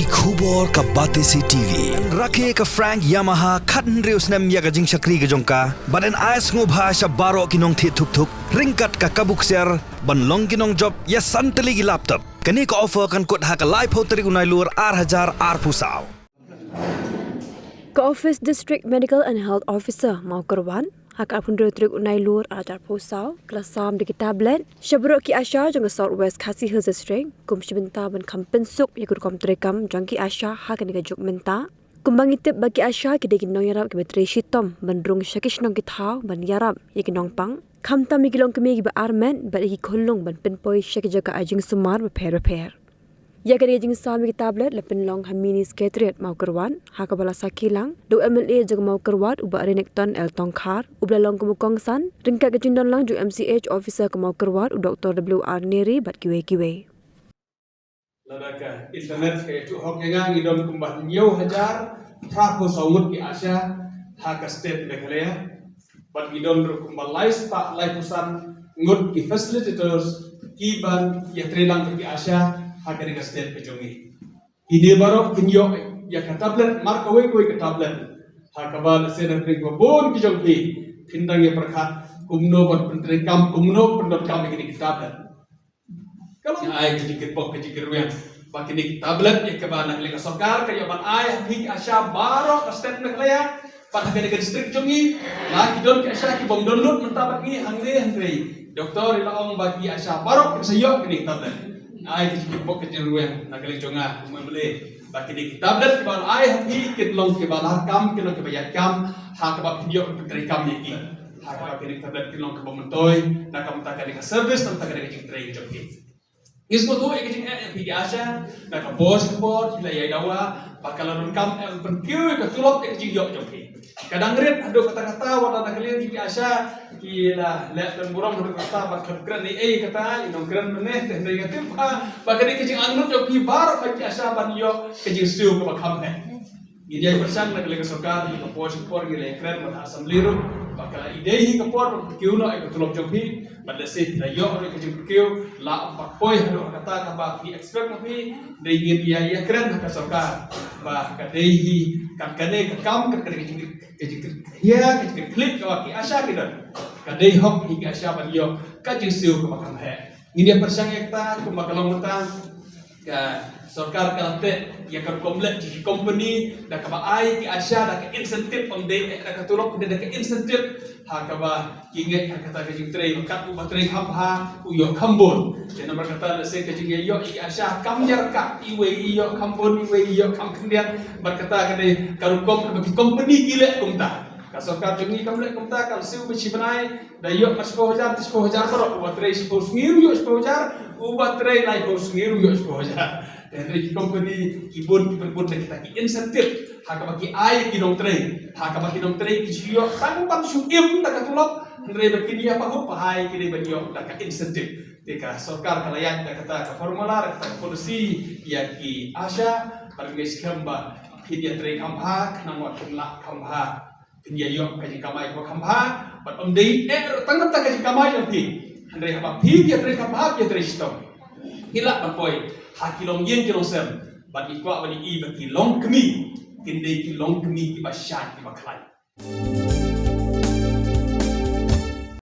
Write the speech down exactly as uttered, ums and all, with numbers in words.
Ki khubor ka Batesi T V. Rakhe ka Frank Yamaha khathynriew snem ïa ka jingshakri ka jong ka. Bad yn ai sngewbha sha baroh ki nongthied thuk thuk ryngkat ka kabu ksiar ban long ki nongjop ïa san tylli ki laptop. Kane ka offer kan kut ha ka laiphew tarik u Nailur ar hajar arphew saw. Ka Office District Medical and Health Officer Mawkyrwat ha ka arphew hynriew tarik u Nailur ar hajar arphew saw ka la sam da ki tablet sha baroh ki ASHA jong ka South West Khasi Hills District kum shi bynta ban kham pynsuk ïa ka rukom treikam jong ki ASHA ha kane ka juk mynta. Kumba ngi tip ba ki ASHA ki dei ki nongïarap kiba trei shitom ban rung sha ki shnong ki thaw ban ïarap ïa ki nongpang, khamtam ïa ki longkmie kiba armet bad ïa ki khunlung ban pynpoi sha ki jaka ai jingsumar bapher bapher. Ïa kane ka jingsam ïa ki tablet la pynlong ha Mini Secretariat Mawkyrwat ha kaba la sakhi lang da u MLA jong ka Mawkyrwat u Bah Renikton L Tongkhar uba la long kum u kongsan ryngkat ka jingdon lang jong u MCH Officer ka Mawkyrwat u Doktor W R Neri bad kiwei kiwei. Lada ka internet ka ïathuh hok ïa nga, ngi don kumba hynñiew hajar phra phew saw ngut ki ASHA ha ka state Meghalaya. Bad ngi don ruh kumba lai spah laiphew san ngut ki facilitators kiban ïatreilang bad ki ASHA ha kane ka state ka jong ngi. Kine baroh kin ïoh ïa ka tablet, mar kawei kawei ka tablet. Ha kaba lehse na pdeng ba bun ki jong phi phin dang ïa pyrkhat kumno ban pyntreikam, kumno ban pyndonkam ïa kine ki tablet. Ka long ai ka jingkyrpad ka jingkyrweng ba kine ki tablet ïa kaba na ka liang ka sorkar ka ïoh ban ai ha phi ki ASHA baroh ka state Meghalaya bad ha kane ka district jong ngi. La ki don ki ASHA ki bym don lut mynta bad ngi hangne, hynrei doktor i la ong ba ki ASHA baroh kin sa ïoh kine ki tablet. Ai ka jingkyrpad ka jingkyrweng na ka liang jong nga kum u MLA ba kine ki tablet kiba la ai ha phi kin long kiba la kam, kin long kiba ïaid kam ha kaba phin ïoh pyntreikam ïa ki. Ha kaba kine ki tablet kin long kaba myntoi na ka bynta kane ka service, na ka bynta kane ka jingtrei jong ki. Ngi sngewthuh ïa ka jingeh ïa phi ki ASHA, na ka por sha ka por phi la ïai dawa ba ka la donkam em pynkiew ïa ka tulop ïa ka jingïoh jong phi. Ka dang rit haduh katta katta, wat la na ka liang ki ASHA ki la leh pynburom haduh katta bad ka kren ei ei katta, i nongkren mynne te hynrei nga tip ba ka dei ka jingangnud jong phi baroh ki ASHA ban ïoh ka jingsiew kaba kham heh. Ngin ïai pyrshang na ka liang ka sorkar, ha ka por sha ka por ngi la ïakren bad ha Assembly ruh ba ka la i dei hi ka por ban pynkiew noh ïa ka tulop jong phi. Bad lehse phi la ïoh ruh ïa ka jingpynkiew, la ym pat poi haduh ha kata kaba phi expect ma phi. Dei ngin ïa ïakren ha ka sorkar ba ka dei hi, kan kane ka kam, kan kane ka jing, ka jingkyrkhu, ka jingkyrkhu kaba ki ASHA ki don, ka dei hok hi ki ASHA ban ïoh ka jingsiew kaba kham heh. Ngin ïa pyrshang ïa kata kumba ka long mynta. Ka sorkar ka la teh ïa ka rukom leh jong ki company da kaba ai ki ASHA da ka incentive, ym dei da ka tulop, ym dei da ka incentive. Ha kaba ki ngeit ha kata ka jingtrei ba kat uba trei kham bha u ïoh kham bun. Te namar kata lehse ka jingïaïoh ïa ki ASHA kam ïa ryngkat, iwei i ïoh kham bun, iwei i ïoh kham khyndiat. Bad kata ka dei ka rukom kaba ki company ki leh kumta. Ka sorkar jong ngi kam leh kumta, kam siew ba shi bnai da ïoh ka shiphew hajar, te shiphew hajar baroh, uba trei shiphew sngi ruh ïoh shiphew hajar, uba trei laiphew sngi ruh ïoh shiphew hajar. Te hynrei ki company ki bun, ki pynbun da kita ki incentive ha kaba ki ai ki nongtrei, ha kaba ki nongtrei ki shu ïoh tang ban shu im da ka tulop, hynrei ba kin ïa pahuh pahai ki dei ban ïoh da ka incentive. Te ka sorkar ka la ïaid da kata ka formula, da kata ka policy ïa ki ASHA, ban ngeit skhem ba phin ïatrei kham bha khnang ba phin lah kham bha. Phin ïa ïoh ka jingkamai kaba kham bha, bad ym dei eh ruh tang na ka bynta ka jingkamai jong phi. Hynrei haba phi ïatrei kham bha, phi ïatrei shitom, phi lah ban poi ha ki longïing ki longsem, bad ngi kwah ban ïohi ba ki longkmie kin dei ki longkmie kiba shai kiba khlaiñ.